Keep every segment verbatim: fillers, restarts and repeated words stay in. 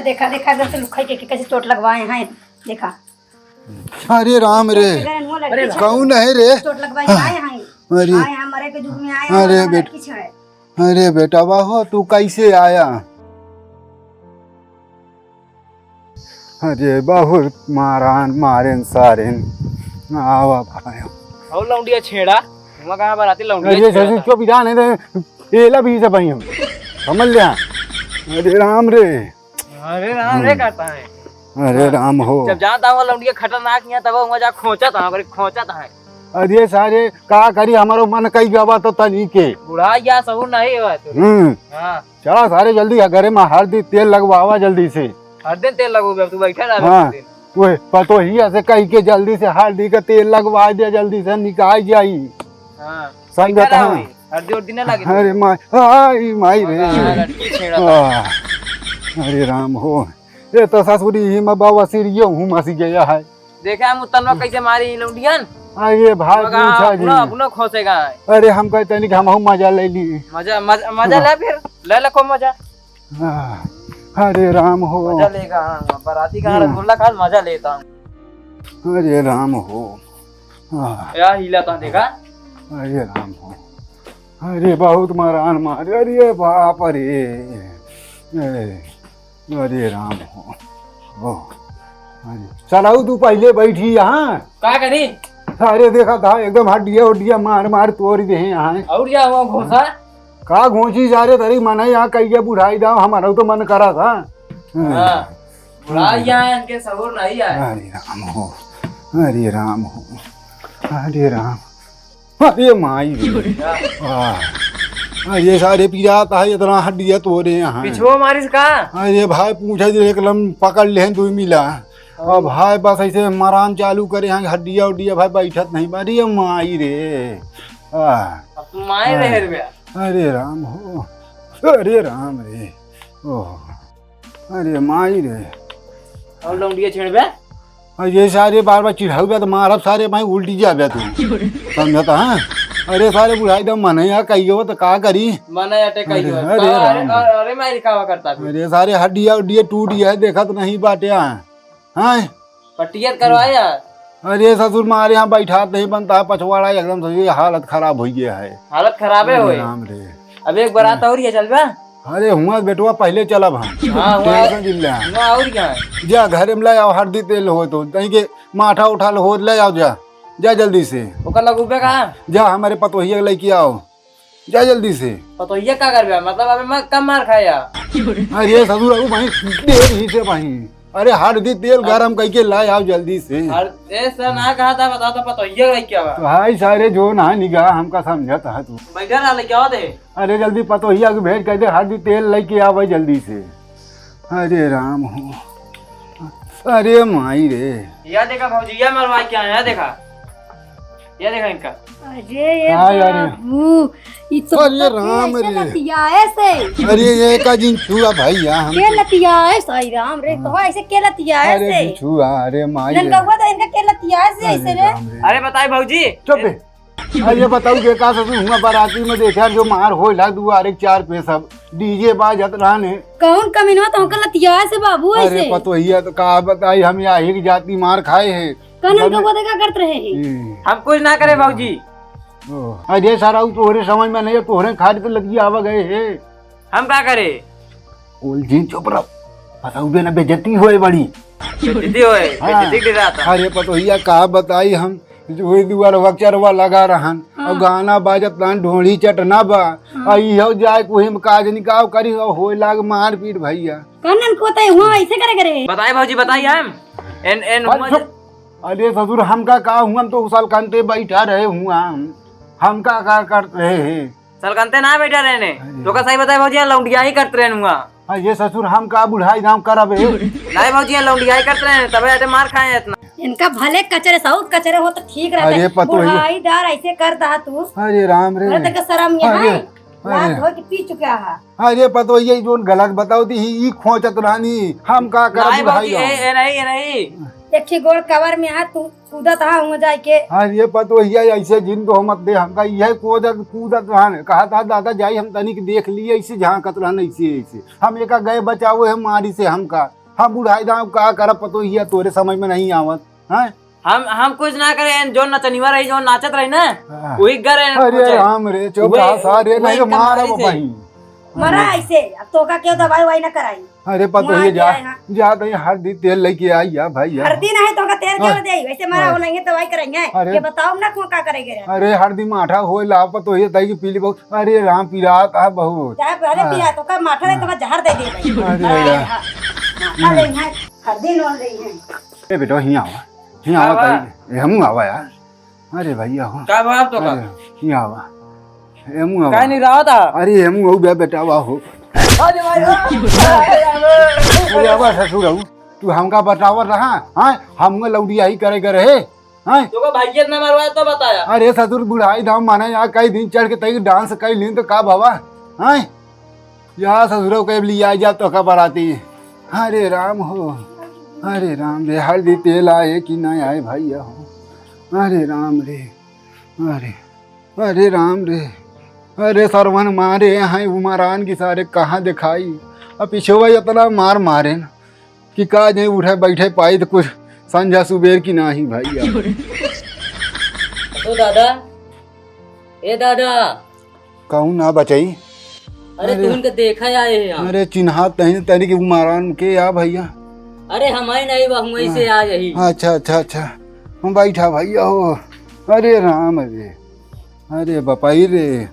देखा, देखा, एकदम से लुक्खई के, के कैसे चोट लगवाए हैं, देखा। अरे राम रे, अरे कौन है रे? चोट लगवाए आए हैं। अरे। आए हैं, मरे के जुग में आए हैं, अरे हमारा बेट-, लड़की छेड़े। अरे बेटा, वाहो, तू कैसे आया? अरे बहुत मारान, मारेन सारेन। आवा भाई। और लौंडिया छेड़ा, हुआ कहाँ बराती लौंडिया अरे छेड़ा ससुर, था। चुप जा, नहीं तो एला भी से भाई हम। समझ लिया? अरे राम रे। अरे राम रे, हम्म। कहता है। अरे राम हो। जब जानता हूँ लौंडिया खतरनाक ही है, तब हुआ जा खोंचत है, अगर खोंचत है। अरे सारे, का करी, हमारो मन कई गवा तो तनी के। बुढ़ा या सहूर नहीं हुआ तो। हम्म। हाँ। चला सारे जल्दी घरे में हरदी तेल लगवावा जल्दी से। हरदी तेल लगवावे, अब तू बैठा रह हाँ। दो दिन। ओए, पतोहिया से कही के जल्दी से हरदी का तेल लगवा दे, जल्दी से निकाल जाई। हाँ। समझत बैठा रह हाँ। भाई, हरदी उरदी ना लागे तो। अरे माई, आई माई रे। मगा लड़की छेड़ा था। आह, अरे राम हो, ये तो ससुरी ही में बाबा सिरियो हूँ मसी गया है। देखे हम उत्तनवा कैसे मारी ई लौंडियन। अरे भाई, मगा पूछा अपनो, जी। अपनो खोसेगा। अरे हम कहते नहीं कि हम हूँ मजा ले ली। मजा, मजा, मजा हाँ। ले फिर, ले ले खूब मजा। आह, अरे राम हो। मजा लेगा, हाँ, बराती का हम्म। रसगुल्ला खा, मजा लेता हूँ। अरे राम हो। आह। या हिला था, देखा? अरे राम हो। अरे बहुत मारान मार, अरे बाप रे। ए, अरे राम हो। ओ, अरे। चलाऊ तू पहले बैठी यहाँ। का करी? अरे देखा था, एकदम हड्डिया उड्डिया मार मार तोड़ दे हैं यहाँ। और क्या हुआ घोसा? का घोंची जा रे, तरी मन है यहाँ कहिए बुढ़ाई दाव, हमारा तो मन करा था। हाँ, बुढ़ाई यहाँ इनके सहूर नहीं आए। अरे राम हो, अरे राम हो, अरे राम, अरे माई रे। क्या? आह, अरे सारे पिरात है, इतना हड्डिया तोड़े यहाँ। पिछुआ मारिस का? अरे भाई पूछा जी, एक लम पकड़ ले हैं दो मिला। और भाई बस ऐसे मरान चालू करे हैं, हड्डिया उड्डिया भाई बैठत नहीं बा। अरे माई रे। आह। अब तू माए आह। रहे रे बे। अरे राम हो, अरे राम रे, ओह, अरे माई रे। और लौंडिया छेड़बे? और ये सारे बार बार चिढ़ाऊ बे तो मारब सारे माई उल्टी जाबे तू, समझता हाँ? अरे सारे बुढ़ाई दम मने यहाँ कही हो तो का करी? मने अटे कही हो। अरे, अरे, अरे राम। अरे, अरे माई रे, कावा करता फिर? अरे सारे हड्डिया उड्डिया टूट गया है, देखत नहीं बाटे यहाँ। हाँ? पट्टिया करवाए यार। अरे ससुर मारे यहाँ बैठात नहीं बनता है, पछवाड़ा एकदम से ये हालत खराब हो गया है। हालत खराबे अरे होए। राम रे। अब एक बारात और ये चलबा? अरे हुआ बेटवा पहले चलब हम। हाँ, हुआ। Tension जिन ले। हुआ और क्या है? जा घरे में ले आओ हरदी तेल हो तो, कहीं के माठा उठा लो हो ले आओ जा। जा जल्दी से। ओकर लगुबे कहाँ? जा हमारे पतोहिया के लेके आओ। जा जल्दी से। पतोहिया का करबे? मतलब अबे मैं कम मार खाया। अरे ससुर, अबू भाई देर ही से भाई। अरे हरदी तेल गरम करके लाए आओ जल्दी से। हर ए सर ना कहा था, बता तो पतोहिया का क्या बा? तो हाय सारे जो ना निगाह हमका समझत है तू। बैठा रहा ले क्या होते? अरे जल्दी पतोहिया के भेंट कर दे, हरदी तेल लेके आवे जल्दी से। अरे राम हो, अरे माई रे। या देखा भौजी, या मरवा के आया, या देखा, या देखा इनका। अरे ये हाँ यार। बाबू, ई तो अरे मतलब राम ऐसे रे। लतियाए से। अरे ये का जिन छुआ भैया हम। के लतियाए, साई राम रे, हाँ। तो ऐसे के लतियाए अरे से। जिन छुआ, अरे माई रे। ननकहुआ तो इनका के लतियाए से अरे ऐसे रे। राम रे। अरे बताई भौजी। चुप है। अरे ये बताऊ के का ससुर हुआ बाराती में देखा जो मार होए ला दुआरे के चार पे सब DJ बाजत रहने। कौन कमीनवा तो हमका लतियाए से बाबू अरे ऐसे? पतोहिया तो का बताई हम यही के जाति मार खाए हैं। कानून जब का बोले का करत रहे हैं? ए। हम कुछ ना करे भौजी। ओ, अरे सारा उ तोहरे समझ में नहीं है, तोहरे खातिर तो लतियावा गए है। हम का करे? ओल जी चुप रहो। बताऊ बे ना बेइज्जती होए बड़ी। बेइज्जती होए, हाँ। बेइज्जती के साथ। अरे पतोहिया का बताई हम, वही दुआर वक्चरवा लगा रहन हाँ। और गाना बाजत रहन, ढोली चटना बा। हाँ। और इहो जाए कोही में काज निकाव करी और होए लाग मारपीट भैया। कानन को तय हुआ ऐसे करे करे। बताई भौजी, बताई हम। एन, एन अरे हुआ चुप। अरे ससुर, हमका का हुआ, हम तो उसल कंते बैठा रहे हुआ हम। हमका का करत रहे हैं? सलकंते ना बैठा रहने। अरे। तो का सही बताए भौजी, यहाँ लौंडिया ही करत रहन हुआ। हाँ, ये ससुर, हम का बुढ़ाई दाम करब है? नहीं भौजी, यहाँ लौंडिया ही करत रहने, तबे अटे मार खाए इतना। इनका भले कचरे, सौत कचरे हो तो ठीक रहते। अरे पतोहिया। बुढ़ाई दार ऐसे करता है तू। अरे राम रे। अरे तेरे को शर्म ये अरे, है? लात अरे। धो के पी चुका है। अरे पतोहिया, ये जोन गलत बताओ दी, ई खोचत रहनी, हम का करब नहीं बुढ़ाई भौजी, दाम? ए, ए नहीं, ए नहीं। एक ही गोड़ कवर में हाथ तू कूदत हा हुआ जाए के। हाँ, ये पतोहिया ऐसे जिन तो मत दे हमका, यह कूदत, कूदत रहन। कहा था, "दादा जाई, हम तनिक देख लिए, ऐसे झांकत रहन, ऐसे, ऐसे।" हम एका गए बचाओ है मारी से हमका। हम बुढ़ाई दाम का करब पतोहिया, तोरे समझ में नहीं आवत, हैं? हम, हम कुछ ना करे, जो नचनिया रही, जो नाचत रही ना, हाँ। वही करे अरे कुछ। राम रे, चुप वही, रहा सारे, वही नहीं तो कमाई मारब से। बहिन। मरा ऐसे, अब तोका क्यों दवाई ववाई ना कराई? अरे पतोहिया जा, जा तनी हरदी तेल लेके आई या भाई या। हरदी नहीं तोका तेल क्यों हाँ। दे? वैसे मरा हाँ। वो नहीं है, दवाई करेंगे। अरे। ये बताओ ना को का करेंगे रे? अरे हरदी माठा होए ला पतोहिया तई की पीली बहुत। अरे राम पिरात है बहुत। जा पहले हाँ। पिया, तोका माठा नहीं तोका जहर दे दे भाई। अरे हाँ, यार। हाँ। माठा ले हैं, हरदी नोल रही हैं। ए बेटा, हियाँ आवा, हियाँ आवा आवा। तई, ए, हमू आवा यार। अरे भैया हो। का बात तो का? अरे, हियाँ आवा। एमू आवा। काहे नहीं रहा था? अरे एमू हो बे बेटा, आवा हो। अरे भाई, अरे आवा ससुर हो। तू हमका बतावत रहा, हाँ? हमको लौंडिया ही करे के रहे, हाँ? तो का भाई इतना मरवाया तो बताया। अरे ससुर बुढ़ाई दाम माने यार, कई दिन चढ़ के तई डांस कई लीन तो का भवा, हाँ? या ससुरो के लिया जा तो का बराती। अरे राम हो, अरे राम रे, हल्दी तेल आए कि नहीं आए भैया हो। अरे राम रे, अरे, अरे राम रे, अरे सरवन मारे हैं उमरान की सारे कहाँ दिखाई। अब पिछुआ इतना मार मारे न कि का जाई उठे बैठे पाई तो कुछ संझा सुबेर की नाही भैया। तो दादा, ए दादा। कहूँ ना बचाई। अरे अरे। तुहन के देखा आए हैं हम। अरे चिन्हात नहीं तनी के उमरान के या भैया। अरे हम ही नहीं बा, हुआं से हाँ। आ यही। अच्छा, अच्छा, अच्छा। हम बैठा भैया हो। अरे राम रे। अरे बपाई रे।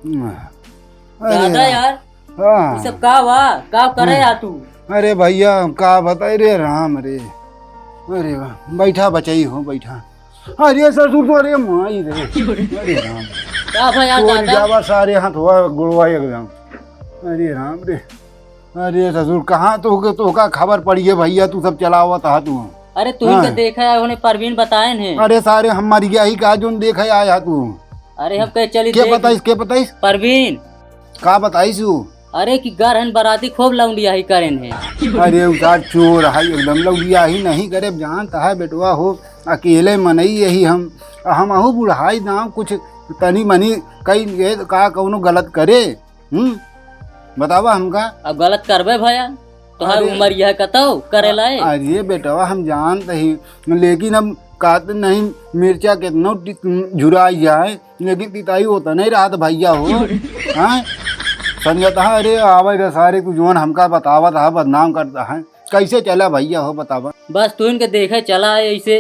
अरे दादा राम। यार, हाँ। ये सब का बा? का करे हाँ। आ तू? अरे भैया, हम का बताई रे राम रे। अरे वाह, बैठा बचाई हो, बैठा। अरे ससुर तो, अरे माई रे। अरे राम। का भा यार तोड़ दादा? जावा सारे हाथ हुआ, गोड़वा एकदम। अरे राम रे। अरे ससुर, कहाँ तो के, तो का खबर पड़ी है भैया, तू सब चलावत हा तू। अरे तू हाँ। इनके देखा है, उन्हें परवीन बताए ने। अरे सारे हम मर गया ही का, जोन देखे आया तू। अरे हम कहे चली के देख। बताइस, के बताइस? परवीन। का बताइस उ? अरे कि घर हन बराती खूब लौंडिया ही करेन है। अरे उतार चोर है एकदम, लौंडिया ही नहीं करे, जानता है बेटवा हो, अकेले मनई यही हम, हम अहू बुढ़ाई दाम कुछ तनी मनी कई ये का कौनो गलत करे। हम्म, बतावा हमका। अब गलत करबे भैया, तोहार अरे, उम्र यह कतौ करे लाए। अरे बेटवा, हम जानत ही, लेकिन हम कहते नहीं, मिर्चा कितनो टि-, झुराई जाए, लेकिन तिताई होता नहीं रहत भैया हो। हाँ? समझता है, अरे आवे रे सारे कुछ जोन हमका बतावत है, बदनाम करता है। कैसे चला भैया हो, बतावा। बस तू इनके देखे चला है ऐसे।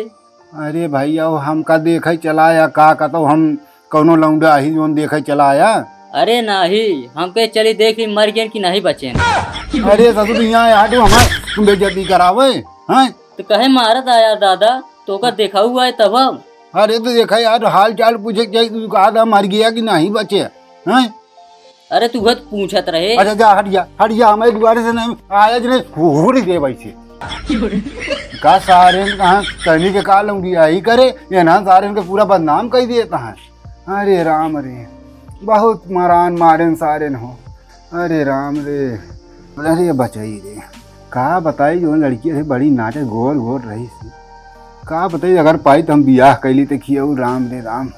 अरे भैया, वो हमका देखे चला आया का, का तो हम कौनो लौंडा ही जोन देखे चला आया? अरे नाही, हमके चली देख ली मर गए कि नहीं बचे। अरे ससुर, यहाँ आया तू हमार बेइज्जती करावे, हैं? तो कहे मारत आया दादा, तो का देखा हुआ है तब हम। अरे तो देखा यार, हाल चाल पूछे के चाहिए, तू कहा था मर गया कि नहीं बचे, हैं? अरे तू हत पूछत रहे। अच्छा जा हट जा, हट जा, हमारे दुआरे से नहीं आया जने हुड़ गए भाई से। का सारे ने कहा कहनी के का लौंडिया ही करे, ये ना सारे के पूरा बदनाम कर देता है। अरे राम रे, बहुत मरान मारेन सारे न हो। अरे राम रे, अरे बचाई रे, का बताई जो लड़की है बड़ी नाटक गोर गोर रही सी। का बताई, अगर पाई तो हम बियाह कैली तो खियाऊ राम रे राम।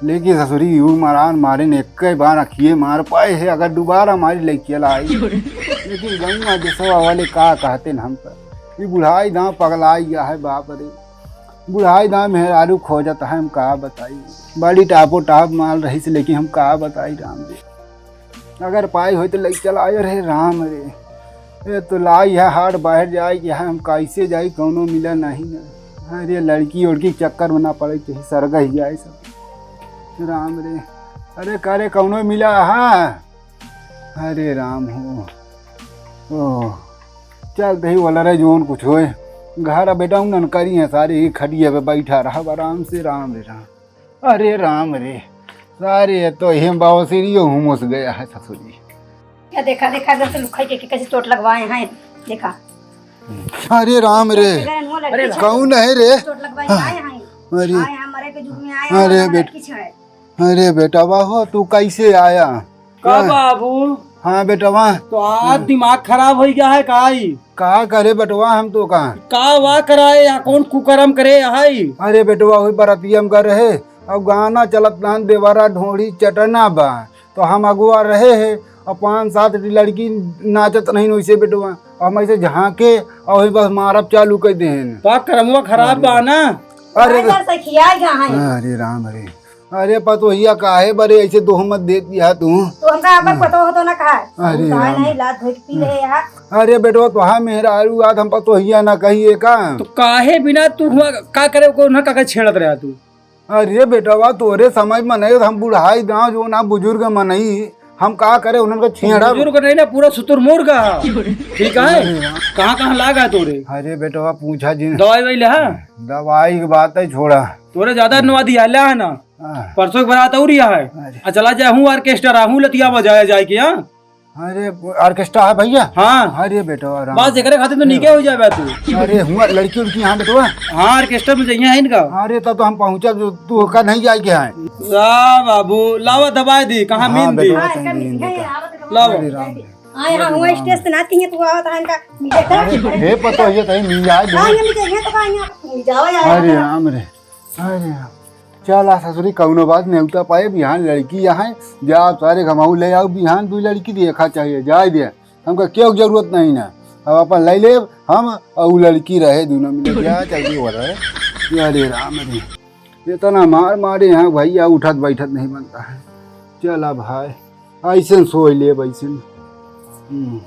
लेकिन ससुरी यू मरान मारे ने एक बार अखिए मार पाए है, अगर दोबारा मारी लइकिया लाई। लेकिन गौवा देसवा वाले का कहते न हम पर, ये बुढ़ाई दांव पगलाई गया है बाप रे। बुढ़ाई दांव मेहरारू खोजत है, हम का बताई। बड़ी टापो टाप माल रही से, लेकिन हम का बताई राम रे। अगर पाई होई तो लई चला आयो रे राम रे। ए तो लाई है हाट बाहर जाए के है, हम कैसे जाई, कौनो मिला नहीं ना। अरे लड़की उड़की के चक्कर में ना पड़े, चाहे सरग ही जाए सब। राम रे, अरे करे कौनो मिला है? अरे राम हो, ओ चल दही वाला रे जोन कुछ होए। घर बेटा उन करी है सारे ही खटिया पे बैठा रहा आराम से। राम रे राम। अरे राम रे, सारे तो हेम बाबा सीढ़ियों हुमुस गया है ससुर जी। क्या देखा, देखा, इधर से लुखाई के, के कैसे चोट लगवाए हैं, देखा। अरे राम रे, अरे लड़की कौन है रे? चोट लगवाए हाँ। आए हैं। अरे। आए हैं, मरे के जुग में आए अरे हैं, बेट-, लड़की छेड़े। अरे बेटा, वाह, तू कैसे आया? का हाँ। बाबू? हाँ बेटा, वाह। तो आज हाँ। दिमाग खराब हो गया है का? ई का करे बेटवा हम तो का? का वा कराए या कौन कुकरम करे हई? अरे बेटवा, वही बरतिया में गए रहे, अब गाना चलत रहन, देवरा ढोढ़ी चटना बा, तो हम अगुआ रहे हैं, और पाँच सात लड़की नाचत नहीं वैसे बेटवा, हम ऐसे झांके और वही बस मारब चालू कर देहन। बा करमवा खराब बा ना। अरे अरे, सखिया, यहाँ है। अरे राम रे, अरे पतोहिया, काहे बरे ऐसे दोह मत देत बिया तू? तो हमका अपन हाँ। पतोह तो ना कहा। अरे हम कहा राम। नहीं, लात धोई के पी ले यार। अरे बेटवा, तोहार मेहरारू आत हम पतोहिया ना कहिए का? तो काहे बिना तू हुआ का करे को ना का करे छेड़त रहा तू? अरे बेटवा, तोरे समझ में नहीं, हम बुढ़ाई गाँव जो ना बुजुर्ग मनई, हम का करे उन्हन का छेड़ा? बुजुर्ग नहीं ना, पूरा सुतुरमुर्ग है। ठीक है? अरे राम। कहाँ कहाँ लागा है तोरे? अरे बेटवा, पूछा जिन। दवाई ववाई ले, हाँ? दवाई की बात है, छोड़ा। तोरे ज्यादा नवा दिया, ले है ना? हाँ। परसों के बारात और ही है। अरे। आ, चला जाए हूँ ऑर्केस्ट्रा, हूँ लतिया बजाया जाए के, हाँ? अरे, ऑर्केस्ट्रा है भैया? हाँ। अरे बेटवा, राम। बस एकरे खातिर तो नीके हो जाबे तू। अरे, हुआ लड़की उड़की यहाँ बेटवा? हाँ, ऑर्केस्ट्रा में जइया है इनका। अरे, तब तो हम पहुँचा, जो तू का नहीं जाए के है। ला बाबू, लावा दबाए दी, कहाँ हाँ, मीन दी? बेटवा, हाँ, तनी इनका मीन मिठाई देता। आवा तो लावा। अरे राम। हाँ, यहाँ हुआ स्टेज से नाच के यहाँ तू आवत है इनका। अरे, हे पतोहिया, तहीं मिल जाए दे। हाँ, ये मिठाई, ये तो कहाँ यहाँ मिल जावा यार। अरे राम रे। अरे, चला ससुरी, कउनो बात, नेवता पाए, बिहान लड़की यहाँ, जा सारे घमाऊ ले आओ, बिहान दुइ लड़की देखा चाहिए, जाए दे, हमका केहू के जरूरत नहीं ना, अब अपन ले लेब हम, और उ लड़की रहे, दोनों मिले, जा जल्दी हो रहे। अरे राम रे, इतना मार मारे यहाँ भैया, उठत बैठत नहीं बनता है। चला भाई, ऐसे सोई लेब, ऐसे। हम्म।